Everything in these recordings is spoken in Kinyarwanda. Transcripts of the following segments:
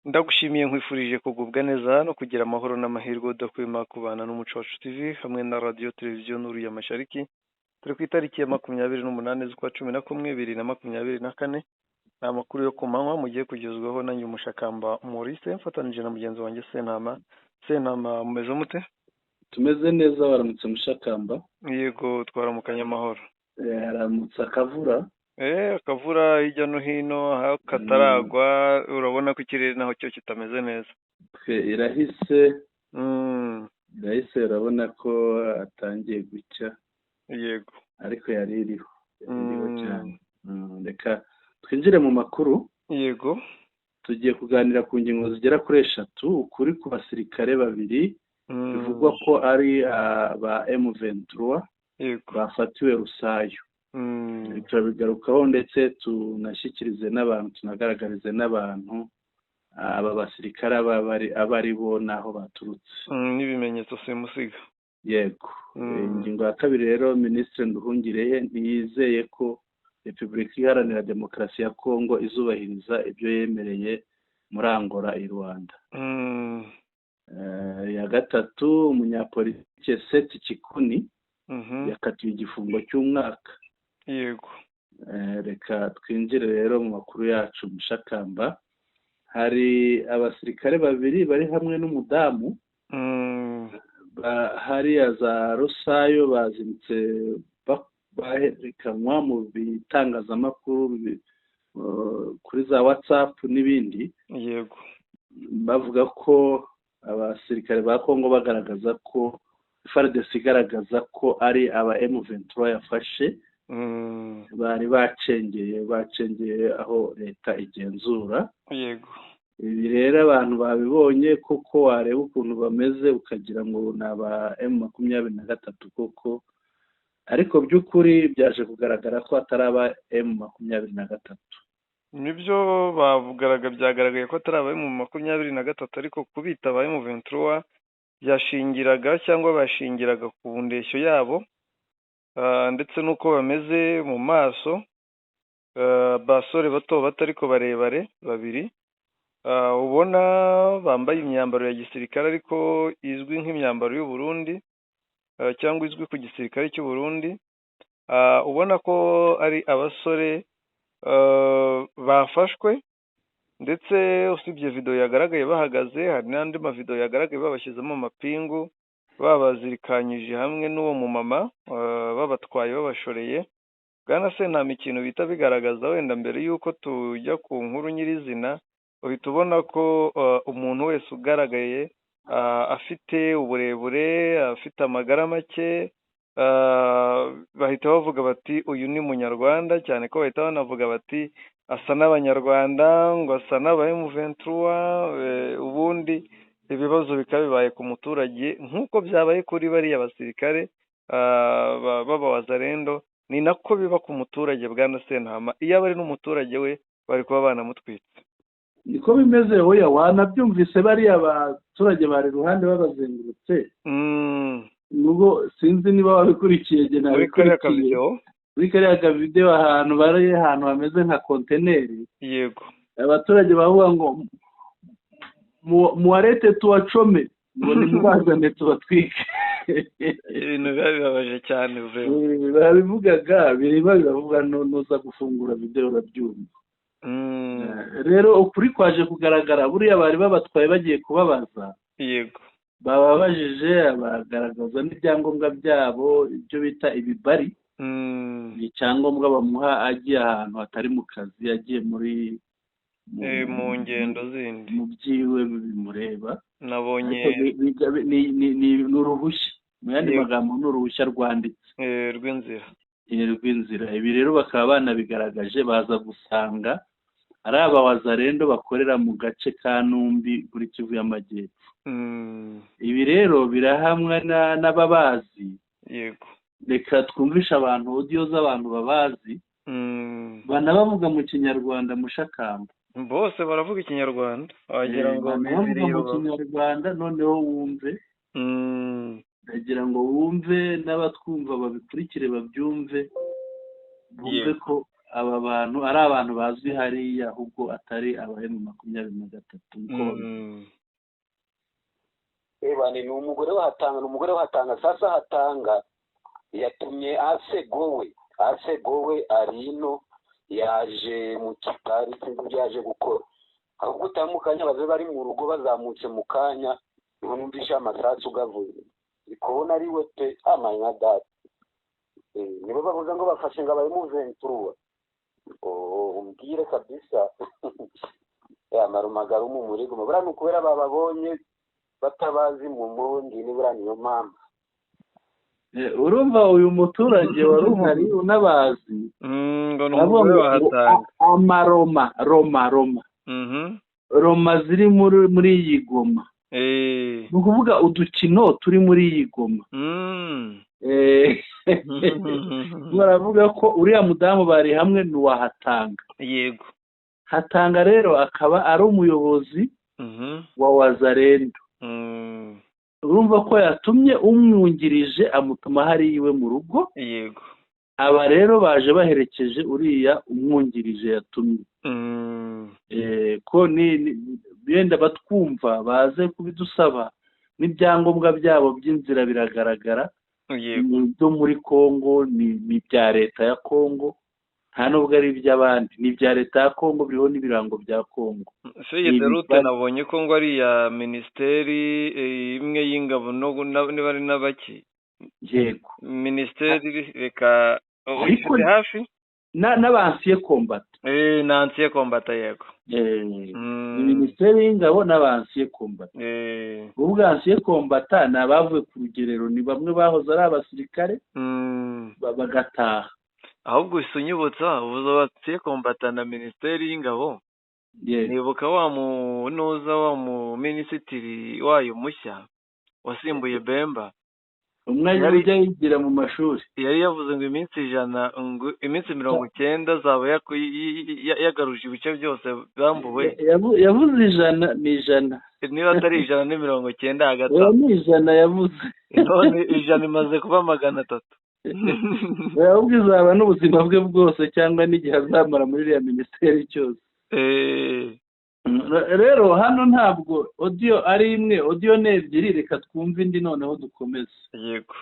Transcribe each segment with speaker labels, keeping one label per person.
Speaker 1: Ndagushimiye, nkwifurije kugubwa neza no kugira amahoro n'amahirwe udahwema kubana n'Umuco Wacu TV hamwe na Radiyo Televiziyo Nuru ya Mashariki. Turi ku itariki ya 28 z'ukwa 11 2024. Ni amakuru yo ku manywa mugiye kugezwaho nanjye Umushakamba Maurice, mfatanije na mugenzi wanjye Sentama. Sentama, mumeze mute?
Speaker 2: Tumeze neza, waramutse Mushakamba?
Speaker 1: Yego, twaramukanye amahoro.
Speaker 2: Haramutse akavura.
Speaker 1: Akavura hirya no hino, aho kataragwa urabona ko ikirere naho cyo kitameze neza.
Speaker 2: Twe irahise. Irahise, urabona ko atangiye gucya. Ariko yari iriho, yari iriho cyane. Reka twinjire mu makuru. Tugiye kuganira ku ngingo zigera kuri eshatu: ukuri ku basirikare babiri bivugwa ko ari aba M23 bafatiwe Rusayo. Turabigarukaho, ndetse tunashyikirize n'abantu, tunagaragarize n'abantu aba basirikare abo ari bo n'aho baturutse.
Speaker 1: N'ibimenyetso simusiga.
Speaker 2: Yego. Ingingo ya kabiri rero, Minisitiri Nduhungirehe ntiyizeye ko Repubulika Iharanira Demokarasi ya Kongo izubahiriza ibyo yemereye muri Angola i Rwanda. Iya gatatu, umunyapolitike Seth Kikuni yakatiwe igifungo cy'umwaka. Reka twinjire rero mu makuru yacu, Mushakamba. Hari abasirikare babiri bari hamwe n'umudamu hariya za Rusayo, bazindutse baherekanwa mu bitangazamakuru kuri za WhatsApp n'ibindi, bavuga ko abasirikare ba Kongo bagaragaza ko FARDC igaragaza ko ari aba M23 yafashe, bari bacengeye aho leta igenzura. Ibi rero abantu babibonye kuko wareba ukuntu bameze ukagira ngo ni aba M23 koko, ariko by'ukuri byaje kugaragara ko atari aba M23.
Speaker 1: Nibyo, byagaragaye ko atari aba M23, ariko kubita aba M23 byashingiraga cyangwa bashingiraga ku ndeshyo yabo ndetse n'uko bameze mu maso, basore bato bato ariko barebare babiri, ubona bambaye imyambaro ya gisirikare ariko izwi nk'imyambaro y'u Burundi cyangwa izwi ku gisirikare cy'u Burundi, ubona ko ari abasore bafashwe. Ndetse usibye videwo yagaragaye bahagaze, hari n'andi mavidewo yagaragaye babashyizemo amapingu, babazirikanyije hamwe n'uwo mumama, babatwaye, babashoreye. Bwana Sentama, ikintu bita bigaragaza, wenda mbere y'uko tujya ku nkuru nyirizina, uhita ubona ko umuntu wese ugaragaye afite uburebure, afite amagara make, bahita bavuga bati: "Uyu ni Munyarwanda", cyane ko bahita banavuga bati: "Asa n'Abanyarwanda", ngo asa n'aba M23. Ubundi ibibazo bikaba bibaye ku muturage nk'uko byabaye kuri bariya basirikare b'abawazarendo, ni nako biba ku muturage. Bwana Sentama, iyo aba ari n'umuturage we bari kuba banamutwitse.
Speaker 2: Niko bimeze. Oya, wanabyumvise, bariya baturage bari iruhande babazengurutse. Nubwo sinzi niba wabikurikiye, njye
Speaker 1: muri kariya
Speaker 2: nabikurikiye.
Speaker 1: Kavidewo.
Speaker 2: Muri kariya kavidewo, ahantu bari, ahantu hameze nka konteneri, abaturage bavuga ngo: "Muwarete tuwacome", ngo nimubazane tubatwike.
Speaker 1: Ibintu biba bibabaje cyane vraiment.
Speaker 2: Babivugaga, birimo biravuga, nuza gufungura videwo urabyumva. Rero ukuri kwaje kugaragara, buriya bari babatwaye bagiye kubabaza. Bababajije, bagaragaza n'ibyangombwa byabo, ibyo bita ibibari. Ni icyangombwa bamuha agiye ahantu hatari mu kazi, agiye muri
Speaker 1: Mu ngendo zindi.
Speaker 2: Mu byiwe bimureba.
Speaker 1: Nabonye.
Speaker 2: Ariko ni uruhushya, mu yandi magambo ni uruhushya rwanditse.
Speaker 1: Rw'inzira.
Speaker 2: Rw'inzira. Ibi rero bakaba banabigaragaje, baza gusanga ari abawazarendo bakorera mu gace ka Numbi muri Kivu y'Amajyepfo. Ibi rero birahamwa n'ababazi. Reka twumvishe abantu audio z'abantu babazi, banabavuga mu Kinyarwanda, Mushakamba.
Speaker 1: Bose baravuga Ikinyarwanda, wagira ngo
Speaker 2: Banabavuga
Speaker 1: biziriye
Speaker 2: mu
Speaker 1: Rubavu.
Speaker 2: Kinyarwanda, noneho wumve. Ndagira ngo wumve, n'abatwumva babikurikire, babyumve, bumve ko Aba bantu ari abantu bazwi hariya, ahubwo atari aba M23 nkuko babivuga.
Speaker 3: Ebane, ni umugore wahatanga, ni umugore wahatanga. Sasa hatanga yatumye asegowe, asegowe arino yaje mu Kibari, sinzi ibyo yaje gukora. Ahubwo utaha mu kanya baze bari mu rugo, bazamutse mu kanya niho numvishe amasasu gavuze, ndi kubona ari we pe. Amaye nka data. Nibo bavuze ngo bafashe ngo abaye mu ventura. Oh, umbwire kabisa ya marumagara mu muri Goma. Buriya ni ukubera bababonye batabazi mu mundi, nibura niyo mpamvu.
Speaker 2: Urumva uyu muturage wari uhari unabazi
Speaker 1: Ngo ni
Speaker 2: aravuga
Speaker 1: umugore
Speaker 2: ngo
Speaker 1: wahatanga.
Speaker 2: Amaroma roma roma roma ziri muri iyi Goma, ni ukuvuga udukino turi muri iyi Goma. Baravuga ko uriya mudamu bari hamwe ni uwahatanga. Hatanga rero akaba ari umuyobozi wa Wazalendo. Urumva ko yatumye umwungirije, amutuma hariya iwe mu rugo. Aba rero baje baherekeje uriya umwungirije yatumye. Ko ni benda batwumva baze kubidusaba, n'ibyangombwa byabo by'inzira biragaragara. Ni ibyo muri Congo, ni ibya leta ya Congo, nta nubwo ari iby'abandi, ni ibya leta ya Congo, biriho n'ibirango bya Congo.
Speaker 1: Feuille de
Speaker 2: Ni
Speaker 1: route nabonye ko ngo ari iya minisiteri imwe y'ingabo no niba ari n'abaki. Minisiteri, reka
Speaker 2: Ariko
Speaker 1: uyifite hafi.
Speaker 2: N'aba anciens combattants.
Speaker 1: N'anciens combattants, yego.
Speaker 2: Ni minisiteri y'ingabo n'aba anciens combattants. Ubwo anciens combattants ni abavuye ku rugerero, ni bamwe bahoze ari abasirikare bagataha.
Speaker 1: Ahubwo uhise unyibutsa, uvuze anciens combattants na minisiteri y'ingabo, nibuka wa munuza wa mu minisitiri wayo mushya wasimbuye Bemba.
Speaker 2: Umwe ujya yigira mu mashuri.
Speaker 1: Yari yavuze ngo iminsi 100, ngo iminsi 90 azaba yagaruje ibice byose bambuwe.
Speaker 2: Yavuze 100, ni 100.
Speaker 1: Niba atari 100 ni 90 hagati
Speaker 2: Oya,
Speaker 1: aho.
Speaker 2: ni 100 yavuze.
Speaker 1: None 100 imaze kuba 300.
Speaker 2: Oya, ahubwo izaba n'ubuzima bwe bwose cyangwa n'igihe azamara muri iriya minisiteri cyose. Rero hano ntabwo audio ari imwe, audio ni ebyiri. Reka twumve indi noneho dukomeze.
Speaker 1: Yego.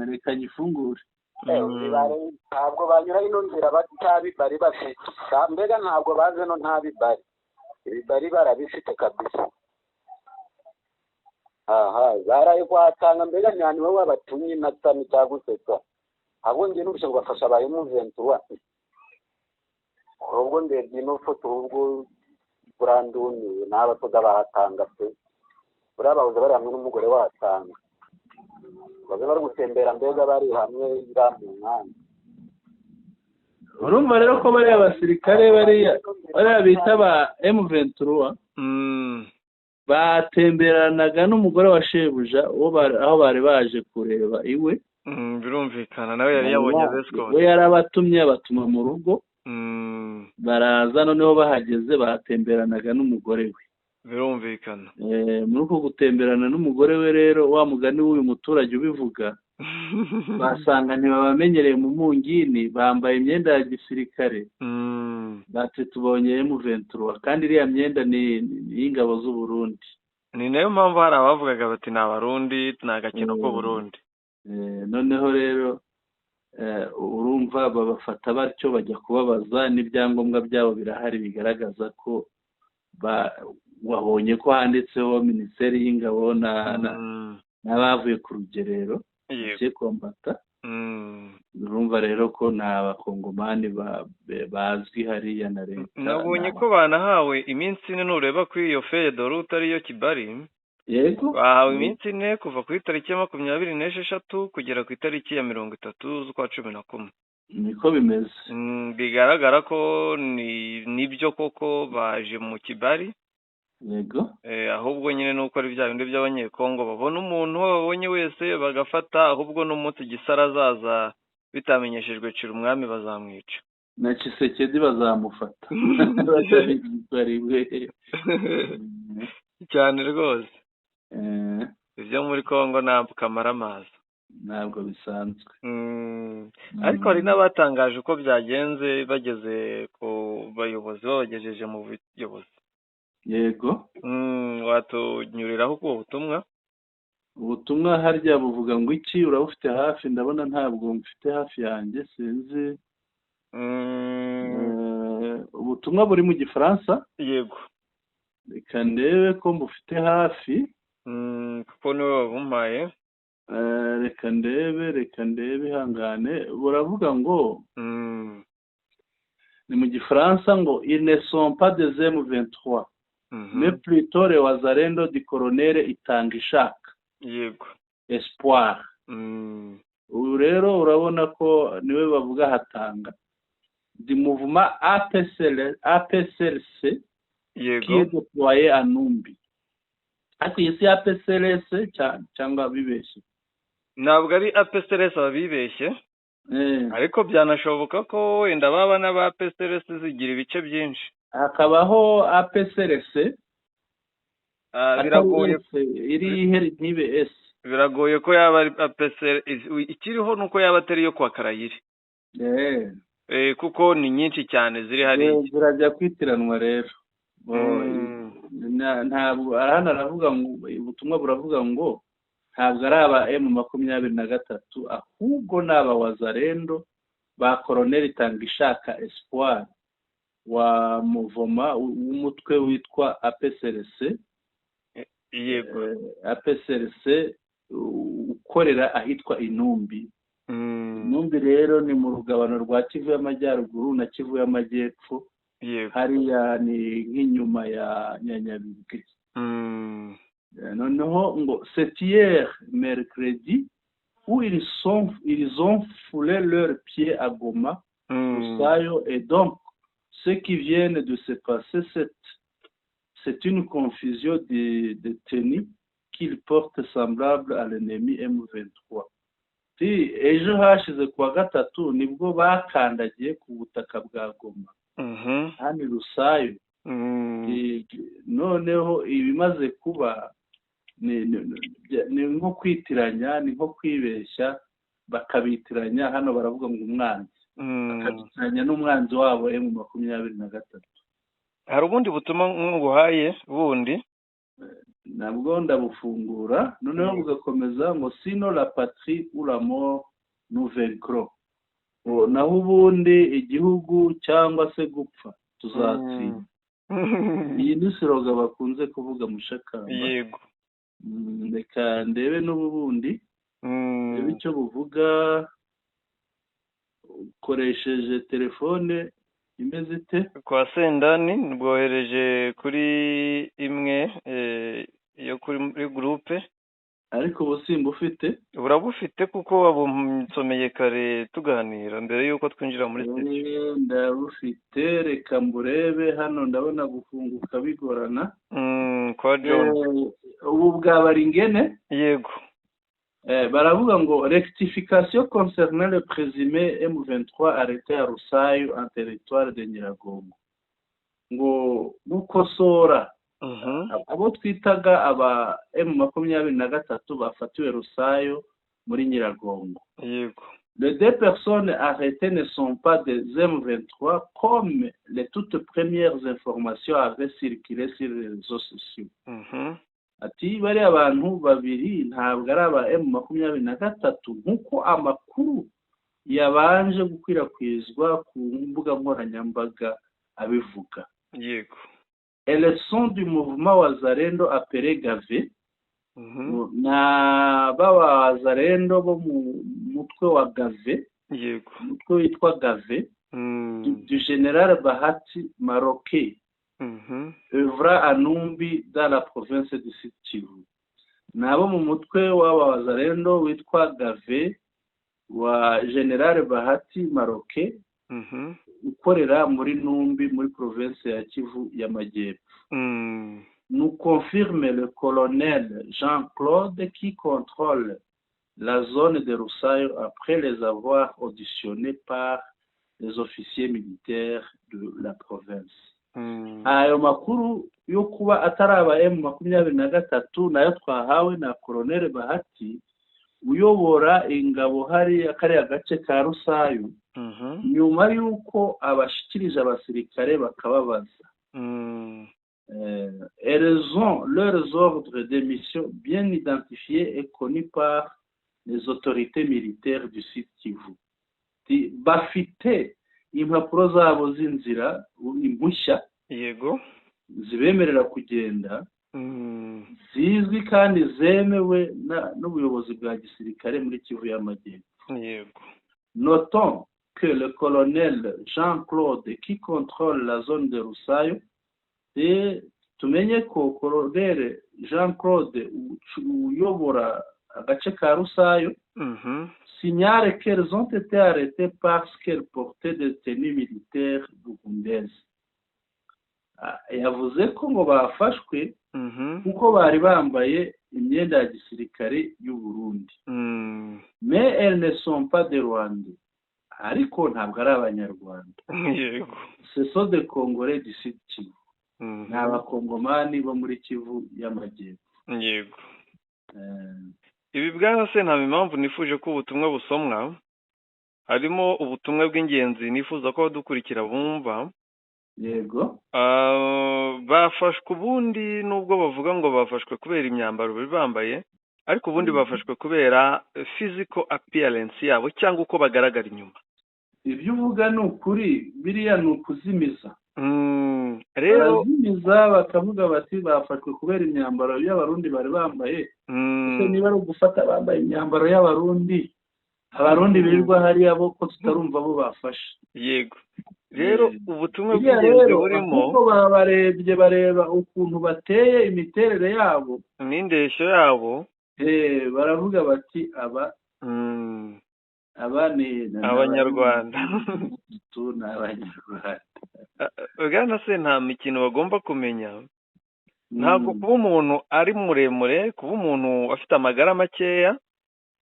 Speaker 2: Reka nyifungure.
Speaker 3: Ntabwo banyura ino nzira batabi bari bafite. Mbega ntabwo baze no nta bibari, ibibari barabifite kabisa. Aha baraye kuhatanga, mbega ni wowe wabatumye na tami cyagusetsa. Ahubwo njye n'ubushe ngo bafasha abaye mu ventura. Ahubwo ndebye ino foto, ahubwo burandumiwe n'abatoga bahatanga pe. Buriya bahoze bari hamwe n'umugore wahatanga, baze bari gutembera, mbega bari hamwe iriya mu nkambi.
Speaker 2: Urumva rero ko bariya basirikare, bariya bita ba M23 batemberanaga n'umugore wa shebuja uwo aho bari baje kureba iwe.
Speaker 1: Birumvikana nawe yari yabonye escort.
Speaker 2: We yarabatumye, abatuma mu rugo, baraza. Noneho bahageze batemberanaga n'umugore we. Muri uko gutemberana n'umugore we rero, wa mugani w'uyu muturage ubivuga, basanga ntibabamenyereye mu mungini, bambaye imyenda ya gisirikare. Bati tubonye M23, kandi iriya myenda ni iy'ingabo z'u Burundi.
Speaker 1: Ni nayo mpamvu hari abavugaga bati ni Abarundi, ni agakino k'Uburundi.
Speaker 2: Noneho rero urumva babafata batyo, bajya kubabaza, n'ibyangombwa byabo birahari bigaragaza ko wabonye ko handitseho minisiteri y'ingabo n'abavuye ku rugerero combattants. Urumva rero ko nta bakongomani bazwi hariya na leta.
Speaker 1: Nabonye ko banahawe iminsi 4, nureba kuri iyo feuille de route ariyo kibari. Bahawe iminsi 4 kuva ku itariki ya 26 kugera ku itariki ya 30 z'ukwa 11.
Speaker 2: Niko bimeze.
Speaker 1: Bigaragara ko ni nibyo koko baje mu kibari. Ahubwo nyine nuko ari bya bindi by'Abanyekongo, babona umuntu uwo babonye wese bagafata. Ahubwo n'umunsi Gisara azaza bitamenyeshejwe cira umwami, bazamwica.
Speaker 2: Na Tshisekedi bazamufata batabizi ko ari we.
Speaker 1: Cyane rwose. Ibyo muri Kongo ntabwo kamaramaza.
Speaker 2: Ntabwo bisanzwe.
Speaker 1: Ariko hari n'abatangaje uko byagenze bageze ku bayobozi, babagejeje mu buyobozi.
Speaker 2: Yego.
Speaker 1: Watunyuriraho ubwo butumwa?
Speaker 2: Ubutumwa harya buvuga ngo iki? Urabufite hafi? Ndabona ntabwo mfite hafi yanjye, sinzi. Ubutumwa buri mu Gifaransa.
Speaker 1: Yego.
Speaker 2: Reka ndebe ko mbufite hafi.
Speaker 1: Kuko niwe wabumpaye.
Speaker 2: Reka ndebe, reka ndebe, ihangane. Buravuga ngo, ni mu Gifaransa, ngo: "Ils ne sont pas des M23, mais plutôt les Wazalendo du colonel Itangishaka Espoir." Ubu rero urabona ko niwe bavuga, Hatanga, du mouvement APCL, APCLC, qui est déployé à Numbi. Ariko iyi si APCLS cyangwa bibeshye?
Speaker 1: Ntabwo ari APCRS, ababibeshye. Ariko byanashoboka ko wenda baba n'aba APCRS, zigira ibice byinshi.
Speaker 2: Hakabaho APCLC.
Speaker 1: Biragoye.
Speaker 2: Atari S, iri iheri ntibe S.
Speaker 1: Biragoye ko yaba ari APCR. Ikiriho ni uko yaba atari iyo kwa Karayire. Kuko ni nyinshi cyane ziri hariya.
Speaker 2: Zirajya kwitiranwa rero. Ntabwo hano aravuga ngo, ubutumwa buravuga ngo ntabwo ari aba M23, ahubwo ni aba Wazalendo ba Koroneli Tangishaka Espoir wa mouvement w'umutwe witwa APCRC. APCRC ukorera ahitwa Inumbi. Inumbi rero ni mu rugabano rwa Kivu y'Amajyaruguru na Kivu y'Amajyepfo. Hariya ni nk'inyuma ya Nyanyabibwe. Noneho ngo: "C'est hier mercredi où ils ont foulé leurs pieds à Goma, Rusayo, et donc ce qui vient de se passer, c'est une confusion de tenues qu'ils portent, semblable à l'ennemi M23." Si ejo hashize kuwa gatatu nibwo bakandagiye ku butaka bwa Goma, hano i Rusayo. Noneho ibimaze kuba ni nko kwitiranya, ni nko kwibeshya, bakabitiranya. Hano baravuga ngo umwanzi, bakabitiranya n'umwanzi wabo M23.
Speaker 1: Hari ubundi butumwa nguhaye bundi.
Speaker 2: Nabwo ndabufungura. Noneho bugakomeza ngo: "Sinon, la patrie ou la mort, nous vaincrons." Ngo naho ubundi igihugu cyangwa se gupfa, tuzatsinda. Iyi ni slogan bakunze kuvuga, Mushakamba. Reka ndebe n'ubu bundi, ndebe icyo buvuga. Ukoresheje telefone imeze ite?
Speaker 1: Kwa Sendani bwohereje kuri imwe yo kuri muri groupe.
Speaker 2: Ariko ubu simba ufite.
Speaker 1: Urabufite kuko wabunsomeye kare tuganira mbere y'uko twinjira muri studio.
Speaker 2: Ndabufite, reka mburebe hano, ndabona gufunguka bigorana.
Speaker 1: Kwa John.
Speaker 2: Ubu bwa Baringene.
Speaker 1: Yego.
Speaker 2: Baravuga ngo: "Rectification concernant le présumé M23 arrêté à Rusayo en territoire de Nyiragongo." Ngo gukosora abo twitaga aba M23 bafatiwe Rusayo muri Nyiragongo. "Les deux personnes arrêtées ne sont pas des M23, comme les toutes premières informations avaient circulé sur les réseaux sociaux." Ati bariya bantu babiri ntabwo ari aba M23 nk'uko amakuru yabanje gukwirakwizwa ku mbuga nkoranyambaga abivuga. "Elles sont du mouvement Wazalendo appelé Gave." Na baba Wazalendo bo mu mutwe wa Gave, umutwe witwa Gave, du général Bahati Maroke, œuvrant à Numbi dans la province du Sud Kivu. Nabo mu mutwe w'aba Wazalendo witwa Gave wa général Bahati Maroke, ukorera muri Numbi muri province ya Kivu y'Amajyepfo. "Nous confirme le colonel Jean-Claude qui contrôle la zone de Rusayo après les avoir auditionnés par les officiers militaires de la province." Ayo makuru yo kuba atari aba M23 nayo twahawe na Colonel Bahati. Uyobora ingabo hariya kariya gace ka Rusayu, nyuma y'uko abashyikirije abasirikare bakababaza, elles ont leurs ordres de mission bien identifiés et connus par les autorités militaires du Sud Kivu. Bafite impapuro zabo z'inzira, impushya zibemerera kugenda, zizwi kandi zemewe n'ubuyobozi bwa gisirikare muri Kivu y'Amajyepfo. Notons que le colonel Jean-Claude qui contrôle la zone de Rusayo, tumenye ko colonel Jean-Claude uyobora agace ka Rusayo, signale qu'elles ont été arrêtées parce qu'elles portaient des tenues militaires burundaises. Yavuze ko ngo bafashwe kuko bari bambaye imyenda ya gisirikare y'u Burundi. Mais elles ne sont pas des Rwandais, ariko ntabwo ari Abanyarwanda. Ce sont des Congolais du Sud Kivu, ni Abakongomani bo muri Kivu y'Amajyepfo.
Speaker 1: Ibi, bwana se, nta impamvu nifuje ko ubutumwa busomwa, harimo ubutumwa bw'ingenzi nifuza ko abadukurikira bumva. Bafashwe ubundi, nubwo bavuga ngo bafashwe kubera imyambaro bari bambaye, ariko ubundi bafashwe kubera physical appearance yabo cyangwa uko bagaragara inyuma.
Speaker 2: Ibyo uvuga ni ukuri, biriya ni ukuzimiza.
Speaker 1: Rero
Speaker 2: barazimiza, bakavuga bati bafashwe kubera imyambaro y'Abarundi bari bambaye. Ese niba ari ugufata bambaye imyambaro y'Abarundi, Abarundi birirwa hariya bo ko tutarumva abo bafashe?
Speaker 1: Yego, rero ubutumwa
Speaker 2: biriya
Speaker 1: bw'ingenzi
Speaker 2: rero
Speaker 1: burimo
Speaker 2: ahubwo babarebye, bareba ukuntu bateye, imiterere yabo
Speaker 1: n'indeshyo yabo.
Speaker 2: Baravuga bati aba aba ni
Speaker 1: Abanyarwanda.
Speaker 2: Ni Abanyarwanda.
Speaker 1: Bwana se, nta mikino bagomba kumenya. Ntabwo kuba umuntu ari muremure, kuba umuntu afite amagara makeya,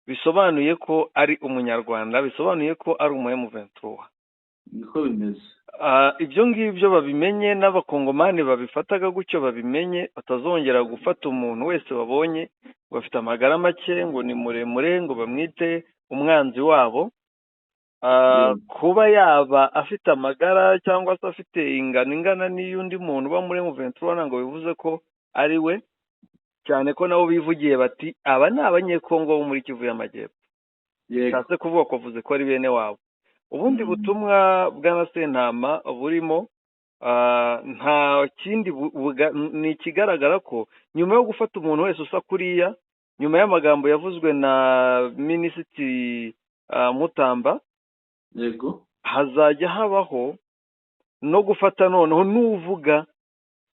Speaker 1: bisobanuye ko ari Umunyarwanda, bisobanuye ko ari umu M23.
Speaker 2: Niko bimeze.
Speaker 1: Ibyo ngibyo babimenye, n'Abakongomani babifataga gutyo babimenye, batazongera gufata umuntu wese babonye ngo afite amagara make, ngo ni muremure, ngo bamwite umwanzi wabo. Kuba yaba afite amagara cyangwa se afite ingano ingana n'iy'undi muntu uba muri M23 ntabwo bivuze ko ari we, cyane ko nabo bivugiye bati aba ni Abanyekongo bo muri Kivu y'Amajyepfo. Bishatse kuvuga ko bavuze ko ari bene wabo. Ubundi butumwa bwa Sentama burimo, nta kindi, ni ikigaragara ko nyuma yo gufata umuntu wese usa kuriya, nyuma y'amagambo yavuzwe na Minisitiri Mutamba, hazajya habaho no gufata noneho n'uvuga,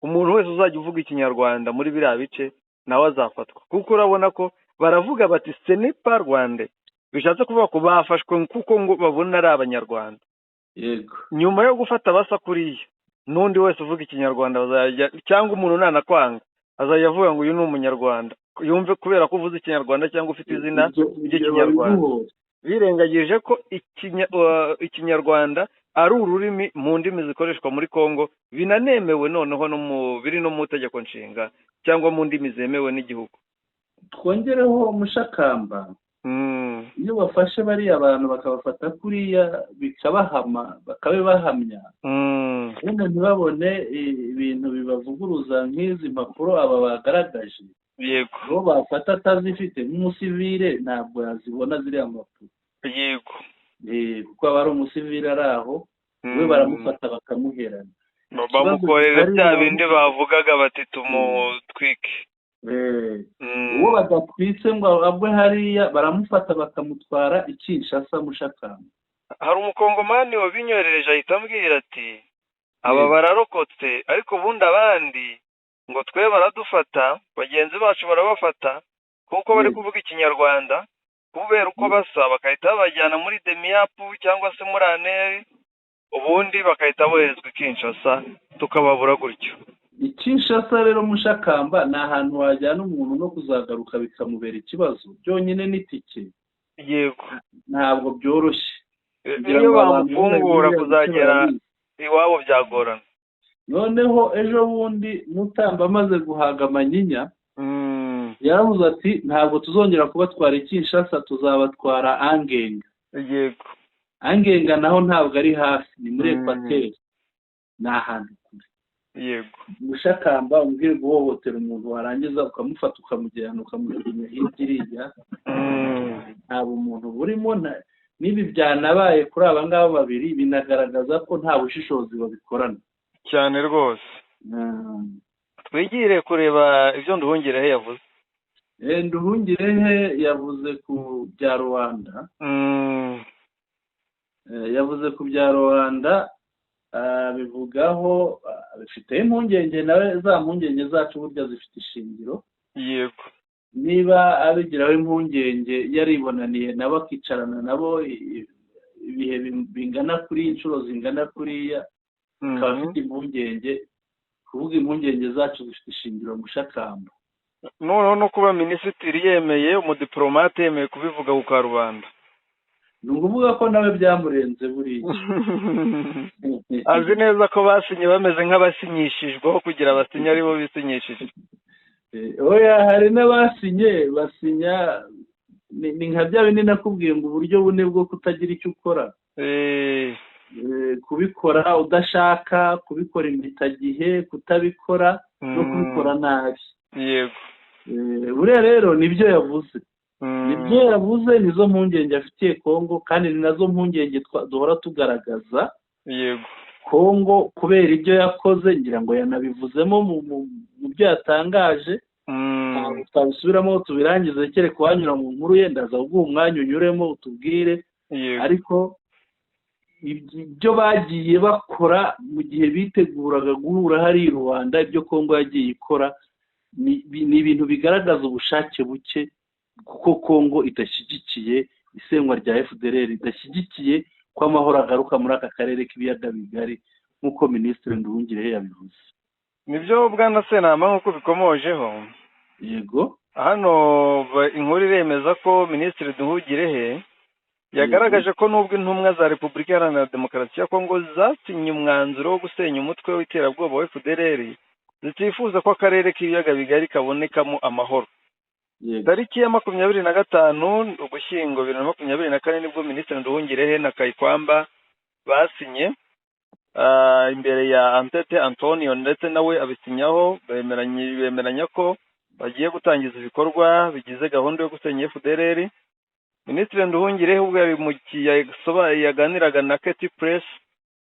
Speaker 1: umuntu wese uzajya uvuga Ikinyarwanda muri biriya bice nawe azafatwa, kuko urabona ko baravuga bati ce n'est pas rwandais, bishatse kuvuga ko bafashwe kuko ngo babona ari Abanyarwanda. Nyuma yo gufata abasa kuriya, n'undi wese uvuga Ikinyarwanda bazajya, cyangwa umuntu nanakwanga azajya avuga ngo uyu ni Umunyarwanda, yumve kubera ko uvuze Ikinyarwanda cyangwa ufite izina
Speaker 2: Ibyo
Speaker 1: ry'Ikinyarwanda,
Speaker 2: babiguhora.
Speaker 1: birengagije ko Ikinyarwanda ari ururimi mu ndimi zikoreshwa muri Congo, binanemewe noneho no mu biri no mu itegeko nshinga cyangwa mu ndimi zemewe n'igihugu.
Speaker 2: Twongereho, Mushakamba, iyo bafashe bariya bantu bakabafata kuriya bikabahama, bakabibahamya, wenda ntibabone ibintu bibavuguruza nk'izi mpapuro aba bagaragaje, uwo bafata atazifite nk'umusivire ntabwo yazibona ziriya mpapuro. Kuko aba ari umusivire ari aho, we baramufata bakamuherana. Ikibazo
Speaker 1: Bamukorera
Speaker 2: gihari
Speaker 1: bya bindi bavugaga bati tumutwike.
Speaker 2: Uwo badatwitse ngo agwe hariya, baramufata bakamutwara i Kinshasa, Mushakamba.
Speaker 1: Hari Umukongomani wabinyoherereje, ahita ambwira ati aba bararokotse, ariko ubundi abandi ngo twe baradufata, bagenzi bacu barabafata kuko bari kuvuga Ikinyarwanda, kubera uko basa, bagahita babajyana muri DEMIAP cyangwa se muri ANR, ubundi bagahita boherezwa i Kinshasa, tukababura gutyo.
Speaker 2: I Kinshasa rero, Mushakamba, ni ahantu wajyana umuntu no kuzagaruka bikamubera ikibazo, byonyine n'itike ntabwo byoroshye. Kugira
Speaker 1: Niyo
Speaker 2: ngo abantu
Speaker 1: bamufungura,
Speaker 2: buriya bice
Speaker 1: kuzagera
Speaker 2: barabizi.
Speaker 1: iwabo byagorana.
Speaker 2: Noneho ejo bundi Mutamba amaze guhaga amanyinya, Yaravuze ati ntabwo tuzongera kubatwara i Kinshasa, tuzabatwara Angenga.
Speaker 1: Yego.
Speaker 2: Angenga naho ntabwo ari hafi, ni muri Ekwateri, ni ahantu kure.
Speaker 1: Yego.
Speaker 2: Mushakamba umbwire guhohotera umuntu warangiza ukamufata ukamujyana ukamujugunya hirya iriya, nta bumuntu burimo. N'ibi byanabaye kuri aba ngaba babiri binagaragaza ko nta bushishozi babikorana.
Speaker 1: Cyane rwose. Twigire kureba ibyo Nduhungirehe yavuze.
Speaker 2: Nduhungirehe yavuze ku bya Rwanda. Yavuze ku bya Rwanda, bivugaho bifite impungenge nawe, za mpungenge zacu burya zifite ishingiro.
Speaker 1: Yego.
Speaker 2: Niba abigiraho impungenge yaribonaniye nabo, akicarana nabo ibihe bingana kuri inshuro zingana kuriya, akaba afite impungenge, kuvuga impungenge zacu zifite ishingiro, Mushakamba.
Speaker 1: Noneho no kuba minisitiri yemeye, umudipolomate yemeye kubivuga ku karubanda,
Speaker 2: ni ukuvuga ko nawe byamurenze buriya.
Speaker 1: Azi neza ko basinye bameze nk'abasinyishijweho kugira basinye aribo bisinyishije.
Speaker 2: Oya, hari n'abasinye basinya ni nka bya bindi nakubwiye ngo uburyo bune bwo kutagira icyo ukora: kubikora udashaka, kubikora impitagihe, kutabikora no kubikora nabi.
Speaker 1: Yego.
Speaker 2: Buriya rero nibyo yavuze, nibyo yavuze, nizo mpungenge afitiye Kongo, kandi ni nazo mpungenge duhora tugaragaza.
Speaker 1: Yego.
Speaker 2: Kongo kubera ibyo yakoze, ngira ngo yanabivuzemo mu byo yatangaje, ntabwo twabisubiramo tubirangize, kereka wanyura mu nkuru ye, ndaza kuguha umwanya unyuremo utubwire. Ariko ibyo bagiye bakora mu gihe biteguraga guhura hari i Rwanda, ibyo Kongo yagiye ikora ni ibintu bigaragaza ubushake buke, kuko Kongo idashyigikiye isenywa rya FDLR, idashyigikiye ko amahoro agaruka muri aka karere k'ibiyaga bigari, nk'uko Minisitiri Nduhungirehe yabivuze.
Speaker 1: Nibyo bwana Senama, nk'uko bikomojeho.
Speaker 2: Yego.
Speaker 1: Hano inkuru iremeza ko Minisitiri Nduhungirehe yagaragaje ko nubwo intumwa za Repubulika Iharanira Demokarasi ya Kongo zasinye umwanzuro wo gusenya umutwe w'iterabwoba wa FDLR, zitifuza ko akarere k'ibiyaga bigari kabonekamo amahoro. Tariki ya 25 Ugushyingo 2024 nibwo Minisitiri Nduhungirehe na Kayikwamba basinye imbere ya Antete Antonio, ndetse nawe abisinyaho, bemeranya ko bagiye gutangiza ibikorwa bigize gahunda yo gusenya FDLR. Minisitiri Nduhungirehe ubwo yaganiraga na Keti Press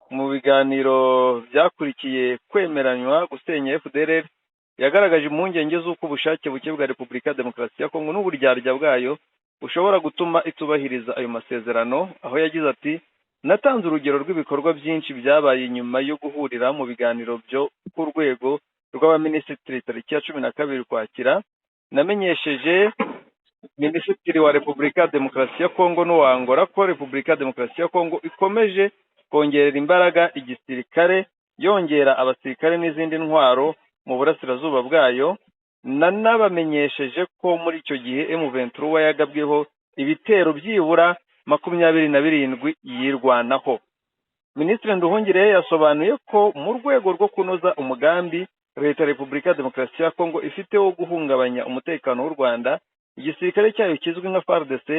Speaker 1: mu biganiro byakurikiye kwemeranywa gusenya FDLR, yagaragaje impungenge z'uko ubushake buke bwa Repubulika ya Demokarasi ya Kongo n'uburyarya bwayo bushobora gutuma itubahiriza ayo masezerano, aho yagize ati: "Natanze urugero rw'ibikorwa byinshi byabaye nyuma yo guhurira mu biganiro byo ku rwego rw'abaminisitiri tariki ya 12 Ukwakira. Namenyesheje Minisitiri wa Repubulika ya Demokarasi ya Kongo n'uwa Angola ko Repubulika ya Demokarasi ya Kongo ikomeje kongerera imbaraga igisirikare, yongera abasirikare n'izindi ntwaro mu burasirazuba bwayo. Nanabamenyesheje ko muri icyo gihe M23 yagabweho ibitero byibura 27 yirwanaho." Minisitiri Nduhungirehe yasobanuye ko mu rwego rwo kunoza umugambi Leta ya Repubulika ya Demokarasi ya Kongo ifite wo guhungabanya umutekano w'u Rwanda, igisirikare cyayo kizwi nka FARDC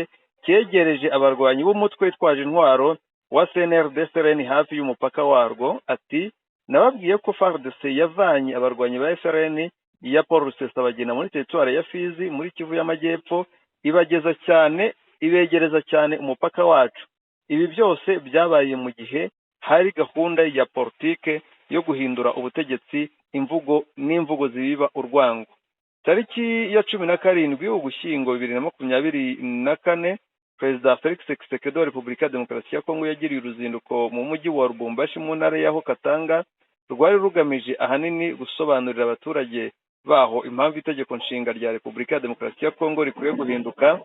Speaker 1: cyegereje abarwanyi b'umutwe witwaje intwaro wa CNRD-FRN hafi y'umupaka warwo. Ati: "Nababwiye ko FARDC yavanye abarwanyi ba FRN ya Paul Rusesabagina muri teritwari ya Fizi muri Kivu y'Amajyepfo, ibageza cyane, ibegereza cyane umupaka wacu. Ibi byose byabaye mu gihe hari gahunda ya politike yo guhindura ubutegetsi, imvugo n'imvugo zibiba urwango." Tariki ya 17 Ugushyingo 2024, Perezida Felix Tshisekedi wa Repubulika ya Demokarasi ya Kongo yagiriye uruzinduko mu mujyi wa Lubumbashi mu ntara ya Haut-Katanga, rwari rugamije ahanini gusobanurira abaturage baho impamvu itegeko nshinga rya Repubulika ya Demokarasi ya Kongo rikwiye guhinduka.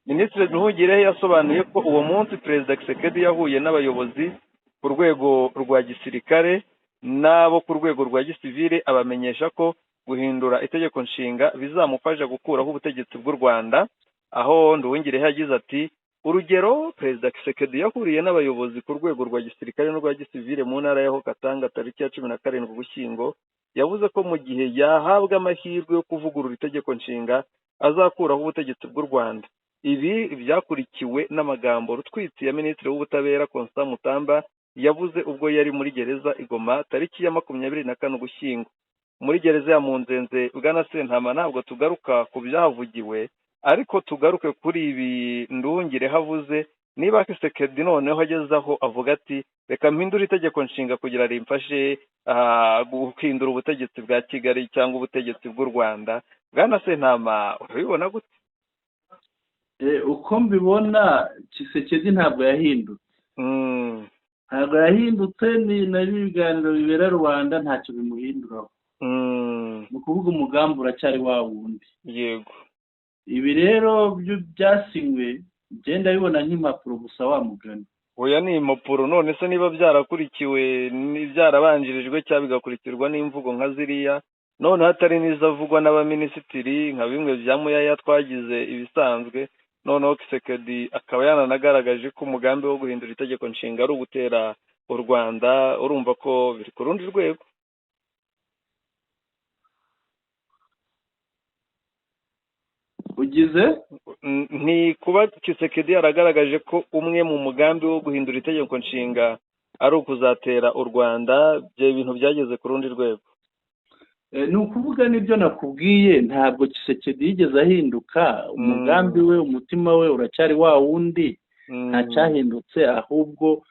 Speaker 1: Minisitiri Nduhungirehe yasobanuye ko uwo munsi Perezida Tshisekedi yahuye n'abayobozi ku rwego rwa gisirikare n'abo ku rwego rwa gisivile, abamenyesha ko guhindura itegeko nshinga bizamufasha gukuraho ubutegetsi bw'u Rwanda, aho Nduhungirehe yagize ati: "Urugero, Perezida Tshisekedi yahuriye n'abayobozi ku rwego rwa gisirikare n'urwa gisivile mu ntara ya Haut-Katanga tariki ya 17 Ugushyingo. Yavuze ko mu gihe yahabwa amahirwe yo kuvugurura itegeko nshinga azakuraho ubutegetsi bw'u Rwanda. Ibi byakurikiwe n'amagambo rutwitsi ya Minisitiri w'Ubutabera Constant Mutamba yavuze ubwo yari muri gereza i Goma tariki ya 24 Ugushyingo. Muri gereza ya Munzenze, Bwana Sentama, ntabwo tugaruka ku byahavugiwe, ariko tugaruke kuri ibi Ndungire havuze. Niba Kisekedi noneho ageze aho avuga ati reka mpindure itegeko nshinga kugira rimfashe guhindura ubutegetsi bwa Kigali cyangwa ubutegetsi bw'u Rwanda, Bwana Sentama, urabibona gute?
Speaker 2: Uko mbibona, Kisekedi ntabwo yahindutse, ntabwo yahindutse. Ni n'ibiganiro bibera Rwanda ntacyo bimuhinduraho. Ni ukuvuga umugambi uracyari wa wundi. Ibi rero byasinywe, genda bibona nk'impapuro gusa wa mugani.
Speaker 1: Oya, ni impapuro. None se niba byarakurikiwe, byarabanjirijwe cyangwa bigakurikirwa n'imvugo nka ziriya, noneho atari n'izavugwa n'abaminisitiri nka bimwe bya Muyaya twagize ibisanzwe, noneho Kisekedi akaba yananagaragaje ko umugambi wo guhindura itegeko nshinga ari ugutera u Rwanda, urumva ko biri ku rundi rwego.
Speaker 2: Ugize
Speaker 1: Ni kuba Kisekedi yaragaragaje ko umwe mu mugambi wo guhindura itegeko nshinga ari ukuzatera u Rwanda, ibyo bintu byageze ku rundi rwego.
Speaker 2: Ni ukuvuga n'ibyo nakubwiye, ntabwo Kisekedi yigeze ahinduka. Umugambi we, umutima we uracyari wa wundi, nta cyahindutse. Ahubwo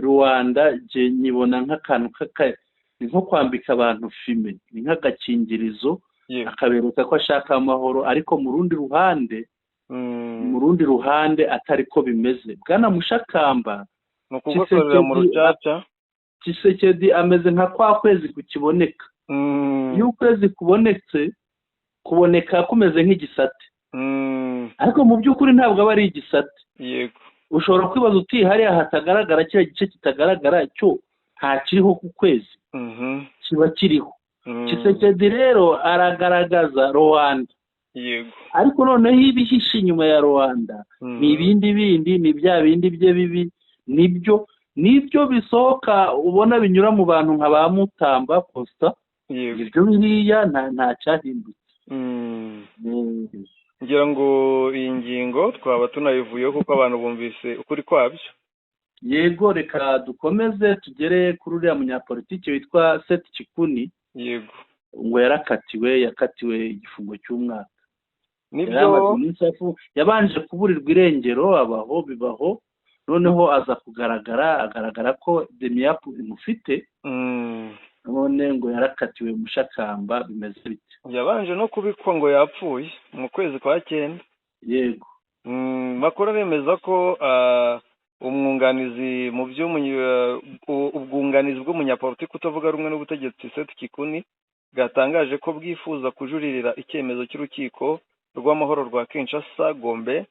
Speaker 2: Rwanda nyibona nk'akantu, ni nko kwambika abantu fime, ni nk'agakingirizo, akabereka ko ashaka amahoro, ariko mu rundi ruhande, mu rundi ruhande atari ko bimeze. Bwana Mushakamba,
Speaker 1: Ni ukugosorera mu rucaca.
Speaker 2: Kisekedi ameze nka kwa kwezi kukiboneka. Iyo ukwezi kubonetse, kuboneka kumeze nk'igisate, ariko mu by'ukuri ntabwo aba ari igisate. Ushobora kwibaza uti hariya hatagaragara, kiriya gice kitagaragara cyo ntakiriho ku kwezi? Kiba kiriho. Kisekedi rero aragaragaza Rwanda, ariko noneho ibihishe inyuma ya Rwanda ni ibindi bindi, ni bya bindi bye bibi, nibyo nibyo bisohoka ubona binyura mu bantu nka ba Mutamba Costa. Ibyo biriya nta cyahindutse.
Speaker 1: Ngira ngo iyi ngingo twaba tunayivuyeho kuko abantu bumvise ukuri kwabyo.
Speaker 2: Yego, reka dukomeze tugere kuri uriya munyapolitiki witwa Seth Kikuni. Ngo yarakatiwe, yakatiwe igifungo cy'umwaka.
Speaker 1: Nibyo.
Speaker 2: Yabanje kuburirwa irengero, abaho bibaho, noneho aza kugaragara, agaragara ko demiyapu imufite. None ngo yarakatiwe, Mushakamba, bimeze bite?
Speaker 1: Yabanje no kubikwa ngo yapfuye mu kwezi kwa 9. Makuru aremeza ko umwunganizi mu ubwunganizi bw'umunyapolitiki utavuga rumwe n'ubutegetsi Seth Kikuni bwatangaje ko bwifuza kujuririra icyemezo cy'urukiko rw'amahoro rwa Kinshasa Gombe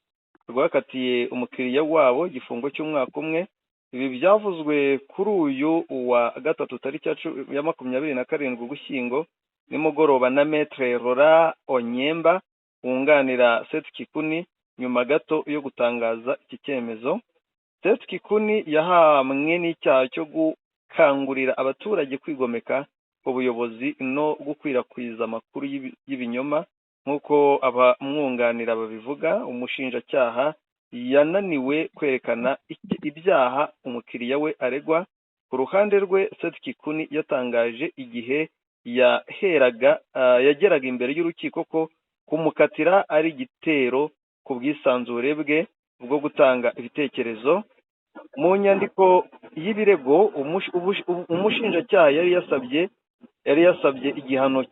Speaker 1: rwakatiye umukiriya wabo igifungo cy'umwaka umwe. Ibi byavuzwe kuri uyu wa gatatu tariki ya 27 Ugushyingo nimugoroba na Maître Laurent Onyemba wunganira Seth Kikuni nyuma gato yo gutangaza iki cyemezo. Seth Kikuni yahamwe n'icyaha cyo gukangurira abaturage kwigomeka ubuyobozi no gukwirakwiza amakuru y'ibinyoma nk'uko abamwunganira babivuga. Umushinjacyaha yananiwe kwerekana ibyaha umukiriya we aregwa. Ku ruhande rwe, Seth Kikuni yatangaje igihe yaheraga yageraga imbere y'urukiko ko kumukatira ari igitero ku bwisanzure bwe bwo gutanga ibitekerezo. Mu nyandiko y'ibirego, umushinjacyaha yari yasabye igihano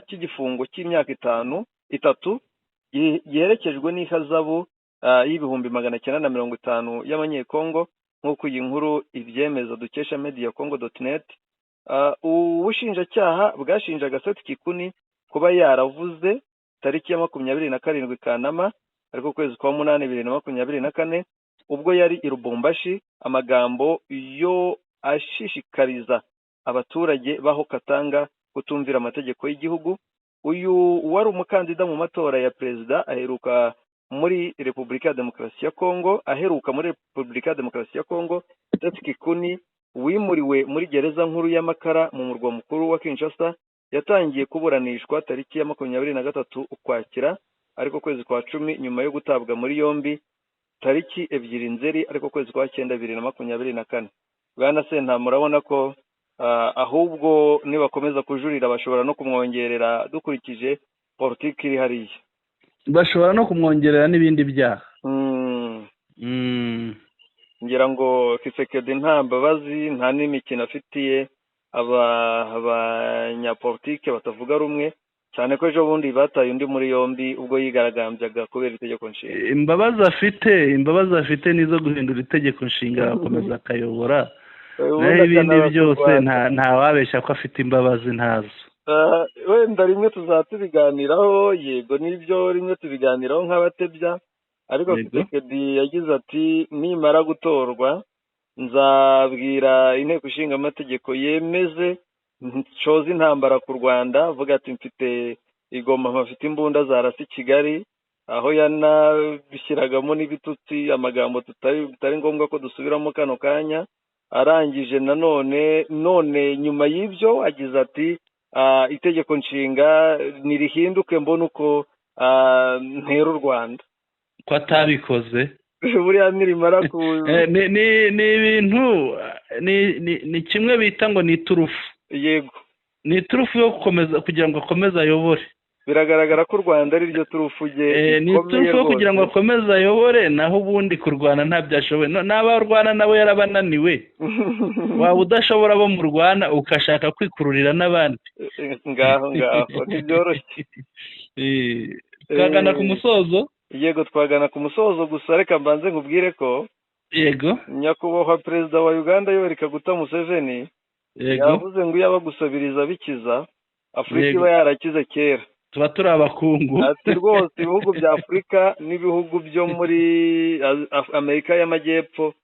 Speaker 1: cy'igifungo cy'imyaka 3 giherekejwe n'ihazabu y'950,000 y'amanyekongo, nk'uko iyi nkuru ibyemeza dukesha mediacongo.net. Ubushinjacyaha bwashinjaga Seth Kikuni kuba yaravuze tariki ya 27 Kanama, ariko ukwezi kwa 8, 2024, ubwo yari i Lubumbashi, amagambo yo ashishikariza abaturage baho Katanga kutumvira amategeko y'igihugu. Uyu wari umukandida mu matora ya perezida aheruka muri Repubulika ya Demokarasi ya Kongo, aheruka muri Repubulika ya Demokarasi ya Kongo, Seth Kikuni wimuriwe muri gereza nkuru y'Amakara mu murwa mukuru wa Kinshasa. Yatangiye kuburanishwa tariki ya 23 Ukwakira, ariko kwezi kwa 10, nyuma yo gutabwa muri yombi tariki 2 Nzeri, ariko kwezi kwa 9 2024. Bwana Sentama, murabona ko ahubwo nibakomeza kujurira bashobora no kumwongerera, dukurikije politiki iri hariya.
Speaker 2: Bashobora no kumwongerera n'ibindi byaha.
Speaker 1: Ngira ngo Tshisekedi nta mbabazi, nta n'imikino afitiye abanyapolitike batavuga rumwe, cyane ko ejo bundi bataye undi muri yombi ubwo yigaragambyaga kubera itegeko nshinga.
Speaker 2: Imbabazi afite nizo guhindura itegeko nshinga agakomeza akayobora. Naho ibindi byose, ntawabeshya ko afite imbabazi, ntazo.
Speaker 1: Wenda rimwe tuzaba tubiganiraho, yego nibyo, rimwe tubiganiraho nk'abatebya, ariko Tshisekedi yagize ati: "Nimara gutorwa nzabwira Inteko Ishinga Amategeko yemeze nshoze intambara ku Rwanda." Avuga ati: "Mfite igoma, mpafite imbunda zarasa i Kigali", aho yanabishyiragamo n'ibitutsi, amagambo tutari ngombwa ko dusubiramo kano kanya. Arangije nanone none nyuma y'ibyo agize ati: "Itegeko nshinga nirihinduke mbone uko ntera u Rwanda."
Speaker 2: Ko atabikoze?
Speaker 1: Buriya nirimara ku
Speaker 2: Ni ibintu, ni kimwe bita ngo ni iturufu. Ni iturufu yo gukomeza kugira ngo akomeze ayobore.
Speaker 1: Biragaragara ko u Rwanda ari ryo turufu ye.
Speaker 2: Ni iturufu yo kugira ngo akomeze ayobore, naho ubundi kurwana ntabyo ashoboye. N'abo arwana nabo yarabananiwe. Waba udashobora abo murwana, ugashaka kwikururira n'abandi?
Speaker 1: Ngaho ngaho, ntibyoroshye.
Speaker 2: Twagana ku musozo.
Speaker 1: Yego, twagana ku musozo, gusa reka mbanze nkubwire ko nyakubahwa Perezida wa Uganda Yoweri Kaguta Museveni yavuze ngo iyo gusabiriza bikiza, Afurika iba yarakize kera.
Speaker 2: Tuba turi abakungu.
Speaker 1: Ati: "Rwose ibihugu bya Afurika n'ibihugu byo muri Amerika y'Amajyepfo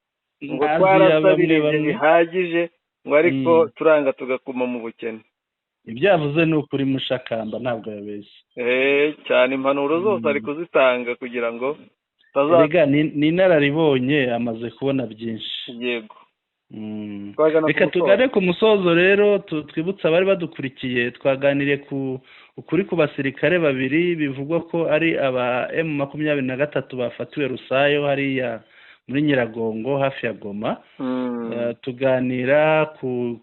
Speaker 1: ngo twarasabirije bihagije, ngo ariko turanga tugakuma mu bukene."
Speaker 2: Ibyo yavuze ni ukuri, Mushakamba, ntabwo yabeshye.
Speaker 1: Cyane, impanuro zose ari kuzitanga kugira ngo
Speaker 2: ni inararibonye, amaze kubona byinshi. Reka tugane ku musozo rero. Twibutse abari badukurikiye, twaganiriye ku ukuri ku basirikare babiri bivugwa ko ari aba M23 bafatiwe Rusayo hariya muri Nyiragongo hafi ya Goma. Tuganira ku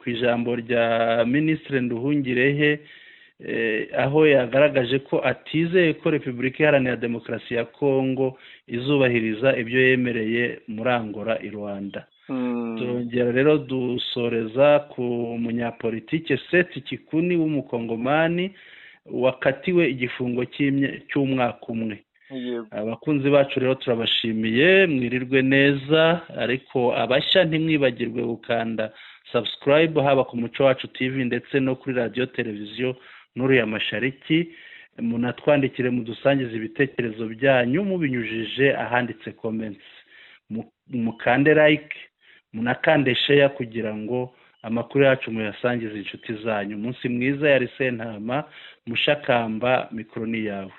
Speaker 2: ijambo rya Minisitiri Nduhungirehe, aho yagaragaje ko atizeye ko Repubulika Iharanira Demokarasi ya Kongo izubahiriza ibyo yemereye muri Angola i Rwanda. Turongera rero dusoreza ku munyapolitike Seth Kikuni w'umukongomani wakatiwe igifungo cy'umwaka umwe. Abakunzi bacu rero turabashimiye, mwirirwe neza, ariko abashya ntimwibagirwe gukanda subscribe haba ku Muco Wacu TV ndetse no kuri Radiyo Televiziyo Nuru ya Mashariki. Munatwandikire, mudusangize ibitekerezo byanyu mubinyujije ahanditse comments, mukande like, munakande share kugira ngo amakuru yacu muyasangize inshuti zanyu. Umunsi mwiza. Yari Sentama Mushakamba, mikoro ni yawe.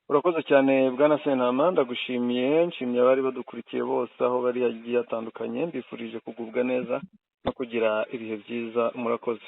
Speaker 1: Urakoze cyane, bwana Sentama, ndagushimiye. Nshimiye abari badukurikiye bose aho bari hagiye hatandukanye, mbifurije kugubwa neza no kugira ibihe byiza. Murakoze.